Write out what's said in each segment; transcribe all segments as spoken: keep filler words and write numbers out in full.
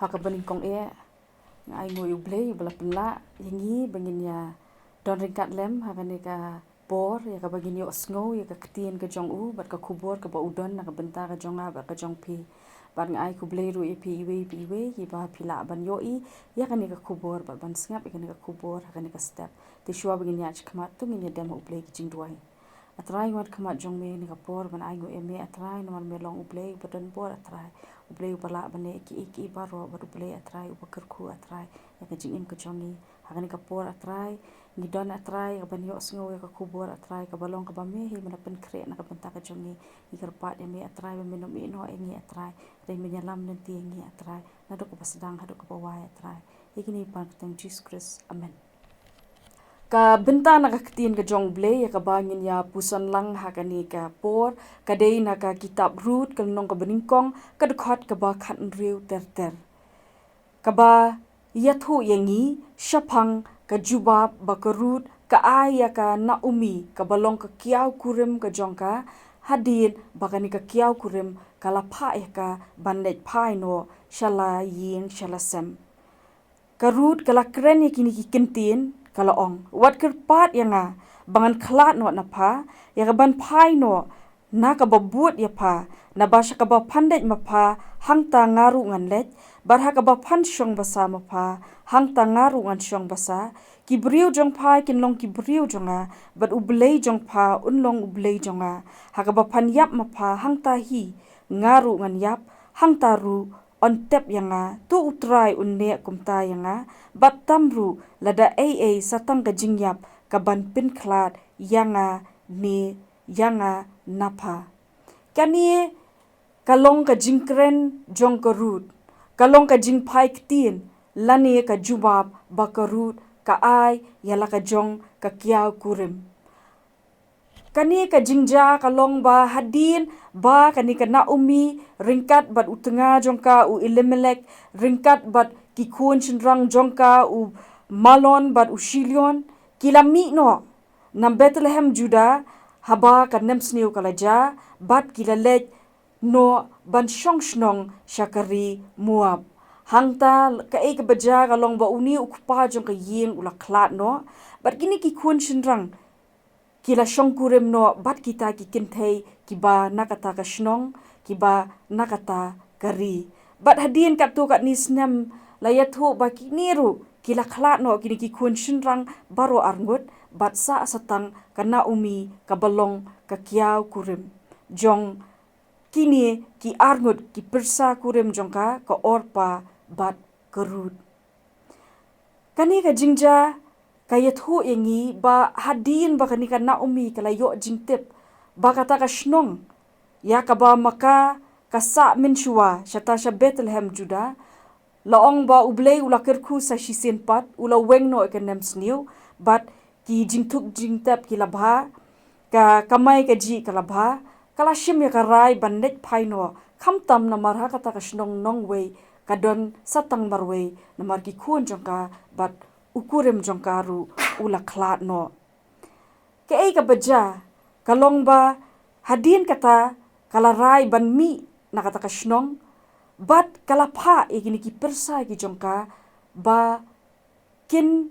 Kaba nyngkong eh, nga ainguh ïa U Blei uba la pynlah ïa ngi ba ngin ïa don ryngkat lem ha kane ka por ïa kaba ngin ïohsngew ïa ka ktien ka jong u bad ka khubor kaba u don na ka bynta ka jong nga bad ka jong phi. Bad nga ai khublei ruh ïa phi iwei pa iwei kiba phi lah ban ïohi ïa kane ka khubor bad ban sngap ïa kane ka khubor ha kane ka step. Te shuwa ba ngin ïaid shakhmat to ngin ïa dem ha U Blei ki jingduwai. A Trai, ngi wan khmat jong me ha kane ka por ban ainguh ïa me A Trai namar me long U Blei uba don bor A Trai, U Blei uba lah ban leh kiei kiei baroh bad U Blei A Trai uba kyrkhu A Trai ïa ka jingim ka jong ngi. Ha kane ka por A Trai, ngi don A Trai ïa ka ban ïohsngew ïa ka khubor A Trai kaba long kaba me hi me la pynkhreh na ka bynta ka jong ngi. Ngi kyrpad ïa me A Trai ba men ym ïehnoh ïa ngi A Trai, hynrei men ïalam lynti ïa ngi A Trai, naduh kaba sdang haduh kaba wai A Trai. Ïa kine ngi pan ha ka kyrteng Jisu Khrist. Amen. Ka bynta na ka ktien ka jong U Blei ïa kaba ngin ïa puson lang ha kane ka por ka dei na ka kitab Ruth ka lynnong kaba nyngkong ka dkhot kaba khathynriew ter ter. Kaba ïathuh ïa ngi shaphang ka jubab ba ka Ruth ka ai ïa ka Naomi kaba long ka kiaw kurim ka jong ka hadien ba kane ka kiaw kurim ka la phah ïa ka ban leit phai noh sha la ïing sha la sem. Ka Ruth ka la kren ïa kine ki kyntien, ka la ong, wat kyrpad ïa nga ba ngan khlad noh na pha ïa ka ban phai noh na kaba bud ïa pha, naba sha kaba phan leit ma pha hangta nga ruh ngan leit, bad ha kaba phan shong basa ma pha hangta nga ruh ngan shong basa. Ki briew jong pha kin long ki briew jong nga, bad U Blei jong pha un long U Blei jong nga. Ha kaba phan ïap ma pha hangta hi nga ruh ngan ïap, hangta ruh yn tep ïa nga. To U Trai un neh kumta ïa nga, bad tam ruh lada ei ei sa tang ka jingïap ka ban pynkhlad ïa nga ne ïa nga na pha. Kane ka long ka jingkren jong ka Ruth, ka long ka jingphai ktien lane ka jubab ba ka Ruth ka ai ïa la ka jong ka kiaw kurim. Kane ka jingjia ka long ba hadien ba kane ka Naomi ryngkat bad u tnga jong ka u Elimelek, ryngkat bad ki khun shynrang jong ka u Mahlon bad u Shilion, ki la mih noh na Bethlehem Juda haba ka nemsniew ka la jia, bad ki la leit noh ban shong shnong sha ka ri Moab. Hangta kaei kaba jia ka long ba une u kpa jong ka ïing u la khlad noh, bad kine ki khun shynrang ki la shongkurim noh bad kita ki kynthei kiba na kata ka shnong, kiba na kata ka ri. Bad hadien katto katne snem la ïathuh ba kine ruh ki la khlad noh, kine ki khun shynrang baroh arngut, bad sa sa tang ka Naomi kaba long ka kiaw kurim jong kine ki arngut ki pyrsa kurim jong ka, ka Orpa bad ka Ruth. Kane ka jingjia ka ïathuh ïa ngi ba hadien ba kane ka Naomi ka la ïoh jingtip ba kata ka shnong ïa kaba ma ka ka sah mynshuwa, shata sha Bethlehem Juda, la ong ba U Blei u la kyrkhu sa shisien pat, u la weng noh ïa ka nemsniew, bad ki jingthuk jingtep ki la bha, ka kamai kajih ka la bha, ka la shim ïa ka rai ban leit phai noh, khamtam namar ha kata ka shnong nongwei ka don sa tang marwei, namar ki khun jong ka bad u kurim jong ka ruh u la khlad noh. Kaei kaba jia ka long ba hadien kata ka la rai ban mih na kata ka shnong, bad ka la phah ïa kine ki pyrsa ki jong ka ba kin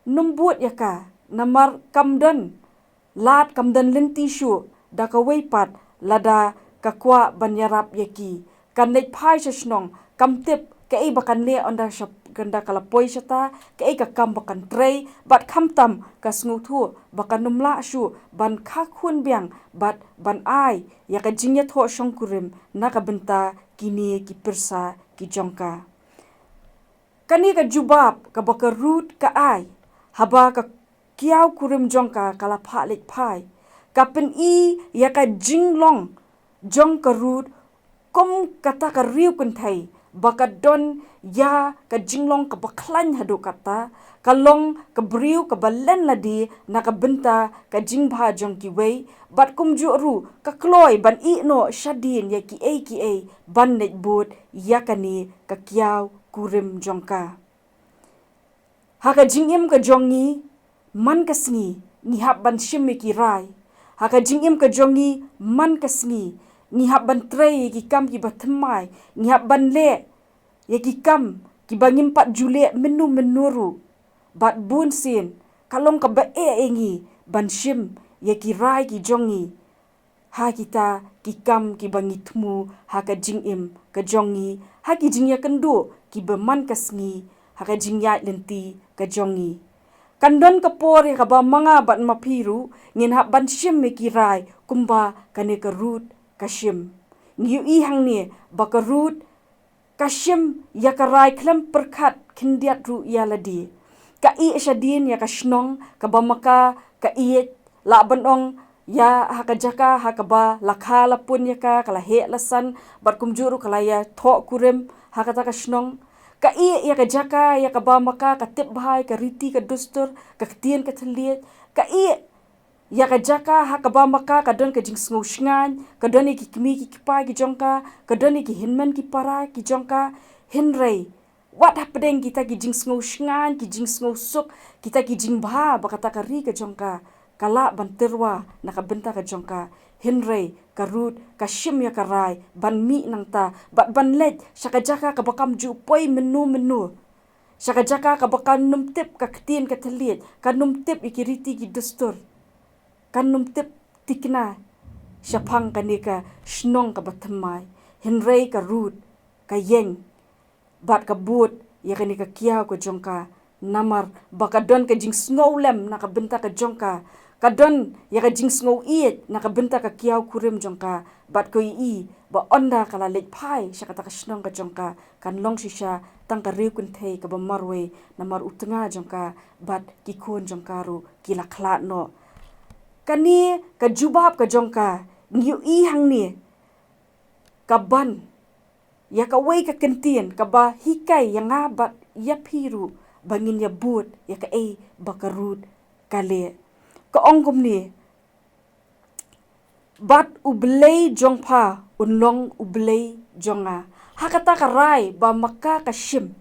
nym bud ïa ka, namar kam don lad, kam don lynti shuh da kawei pat lada ka kwah ban ïarap ïa ki. Kan leit phai sha shnong, kam tip kaei ba kan leh ynda sha, ynda ka la poi shata, kaei ka kam ba kan trei, bad khamtam ka sngewthuh ba kan nym lah shuh ban kha khun biang bad ban ai ïa ka jingïathoh shongkurim na ka bynta kine ki pyrsa ki jong ka. Kane ka jubab kaba ka Ruth ka ai haba ka kiaw kurim jong ka ka la phah leit phai, ka pyni ïa ka jinglong jong ka Ruth kum kata ka riewkynthei ba ka don ïa ka jinglong kaba khlaiñ haduh katta, ka long ka briew kaba len lade na ka bynta ka jingbha jong kiwei, bad kumjuh ruh ka kloi ban ïeh noh shadien ïa kiei kiei ban leit bud ïa kane ka kiaw kurim jong ka. Ha ka jingim ka jong ngi man ka sngi ngi hap ban shim ïa ki rai. Ha ka jingim ka jong ngi man ka sngi ngi hap ban trei ïa ki kam kiba thymmai, ngi hap ban leh ïa ki kam kiba ngim pat ju leh mynno mynno ruh. Bad bun sien ka long kaba eh ïa ngi ban shim ïa ki rai ki jong ngi ha kita ki kam kiba ngi thmu ha ka jingim ka jong ngi, ha ki jingïakynduh kiba man ka sngi, ha ka jingïaid lynti ka jong ngi. Kan don ka por ïa kaba ma nga bad ma phi ruh ngin hap ban shim ïa ki rai kumba kane ka Ruth ka shim. Ngi ïohi hangne ba ka Ruth ka shim ïa ka rai khlem pyrkhat khyndiat ruh ïa lade. Ka ïeh shadien ïa ka shnong kaba ma ka ka ïeit, lah ban ong ïa ha ka jaka ha kaba la kha la pun ïa ka, ka la heh la san, bad kumjuh ruh ka la ïathoh kurim ha kata ka shnong. Ka ïeh ïa ka jaka ïa kaba ma ka ka tip bha ïa ka riti ka dustur, ka ktien ka thylliej. Ka ïeh ïa ka jaka ha kaba ma ka ka don ka jingsngew shngaiñ, ka don ïa ki kmie ki kpa ki jong ka, ka don ïa ki hynmen ki para ki jong ka. Hynrei wat hapdeng kita ki jingsngew shngaiñ, ki jingsngew suk, kita ki jingbha ba kata ka ri ka jong ka ka lah ban tyrwa na ka bynta ka jong ka, hynrei ka Ruth ka shim ïa ka rai ban mih nangta bad ban leit sha ka jaka kaba kam ju poi mynno mynno, sha ka jaka kaba kan ym tip ka ktien ka thylliej, kan ym tip ïa ki riti ki dustur, kan ym tip thikna shaphang kane ka shnong kaba thymmai. Hynrei ka Ruth ka ïeng bad ka bud ïa kane ka kiaw ka jong ka, namar ba ka don ka jingsngew lem na ka bynta ka jong ka, ka don ïa ka jingsngew ïeit na ka bynta ka kiaw kurim jong ka. Bad ka ïohi ba ynda ka la leit phai sha kata ka shnong ka jong ka, kan long shisha tang ka riew kynthei kaba marwei, namar u tnga jong ka bad ki khun jong ka ruh ki la khlad noh. Kane ka jubab ka jong ka ngi ïohi hangne ka ban ïa kawei ka kyntien kaba hikai ïa nga bad ïa phi ruh ba ngin ïa bud ïa kaei ba ka Ruth ka leh. Ka ong kumne, bad U Blei jong pha un long U Blei jong nga. Ha kata ka rai ba ma ka ka shim,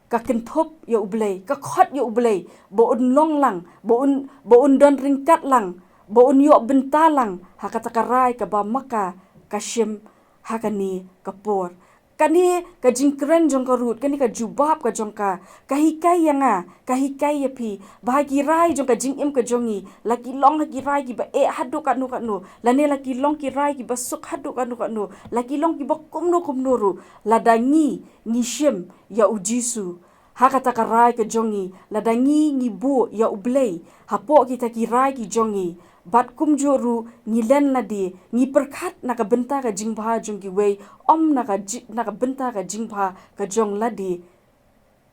ka kynthup ïa U Blei, ka khot ïa U Blei ba un long lang, ba un, ba un don ryngkat lang, ba un ïoh bynta lang ha kata ka rai kaba ma ka ka shim ha kane ka por. Kane ka jingkren jong ka Ruth, kane ka jubab ka jong ka, ka hikai ïa nga, ka hikai ïa phi ba ha ki rai jong ka jingim ka jong ngi, la ki long ha ki rai kiba eh haduh katno katno, lane la ki long ki rai kiba suk haduh katno katno, la ki long kiba kumno kumno ruh, lada ngi ngi shim ïa U Jisu ha kata ka rai ka jong ngi, lada ngi ngi buh ïa U Blei hapoh kita ki rai ki jong ngi, bad kumjuh ruh ngi len lade, ngi pyrkhat na ka bynta ka jingbha jong kiwei, ym na ka ji-, na ka bynta ka jingbha ka jong lade,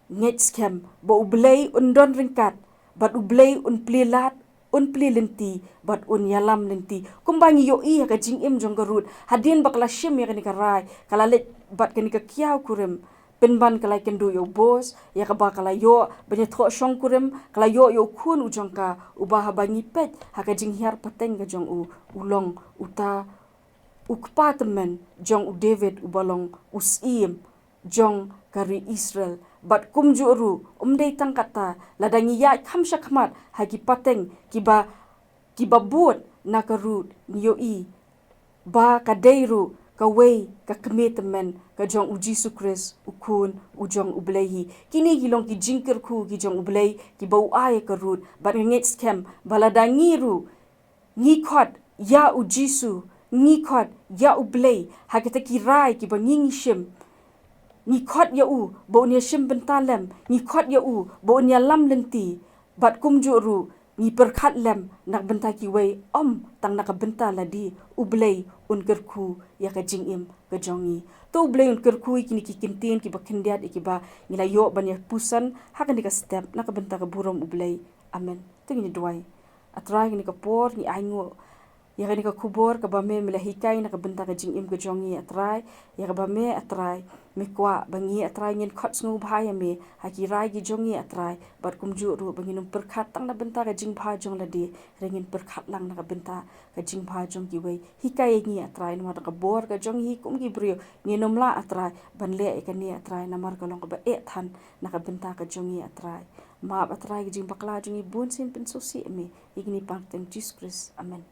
ngeit skhem ba U Blei un don ryngkat bad U Blei un plie lad, un plie lynti bad un ïalam lynti. Kumba ngi ïohi ha ka jingim jong ka Ruth, hadien ba ka la shim ïa kane ka rai, ka la leit bad kane ka kiaw kurim, pynban ka la ïakynduh ïa u Boas, ïa kaba ka la ïoh ban ïathoh shongkurim, ka la ïoh ïa u khun u jong ka, uba haba ngi peit ha ka jinghiar pateng ka jong u, u long uta u kpa tymmen jong u David uba long u syiem jong ka ri Israel. Bad kumjuh ruh, ym dei tang kata, lada ngi ïaid kham shakhmat ha ki pateng kiba, kiba bud na ka Ruth, ngi ïohi ba ka dei ruh kawei ka kmie tymmen ka jong U Jisu Khrist, U Khun u jong U Blei hi. Kine ki long ki jingkyrkhu ki jong U Blei kiba u ai ïa ka Ruth. Bad nga ngeit skhem ba lada ngi ruh ngi khot ïa U Jisu, ngi khot ïa U Blei ha kita ki rai kiba ngi ngi shim, ngi khot ïa u ba un ïashim bynta lem, ngi khot ïa u ba un ïalam lynti, bad kumjuh ruh ngi pyrkhat lem na ka bynta kiwei, ym tang na ka bynta lade, U Blei un kyrkhu ïa ka jingim ka jong ngi. To U Blei un kyrkhu ïa kine ki kyntien kiba khyndiat ïa kiba ngi la ïoh ban ïapuson ha kane ka step, na ka bynta ka burom U Blei. Amen. To ngin ïa duwai. A Trai, kane ka por ngi ainguh ïa kane ka khubor kaba me, me la hikai na ka bynta ka jingim ka jong ngi, A Trai, ïa kaba me, A Trai, me kwah ba ngi, A Trai, ngin khot sngewbha ïa me ha ki rai ki jong ngi, A Trai, bad kumjuh ruh ba ngin ym pyrkhat tang na bynta ka jingbha jong lade, hynrei ngin pyrkhat lang na ka bynta ka jingbha jong kiwei. Hikai ïa ngi, A Trai, namar da ka bor ka jong ngi kum ki briew ngin ym lah, A Trai, ban leh ïa kane, A Trai, namar ka long kaba eh than na ka bynta ka jong ngi, A Trai. Map, A Trai, ka jingbakla jong ngi, bun sien pynsngewsih ïa me, ïa kine, ha ka kyrteng Jisu Khrist. Amen.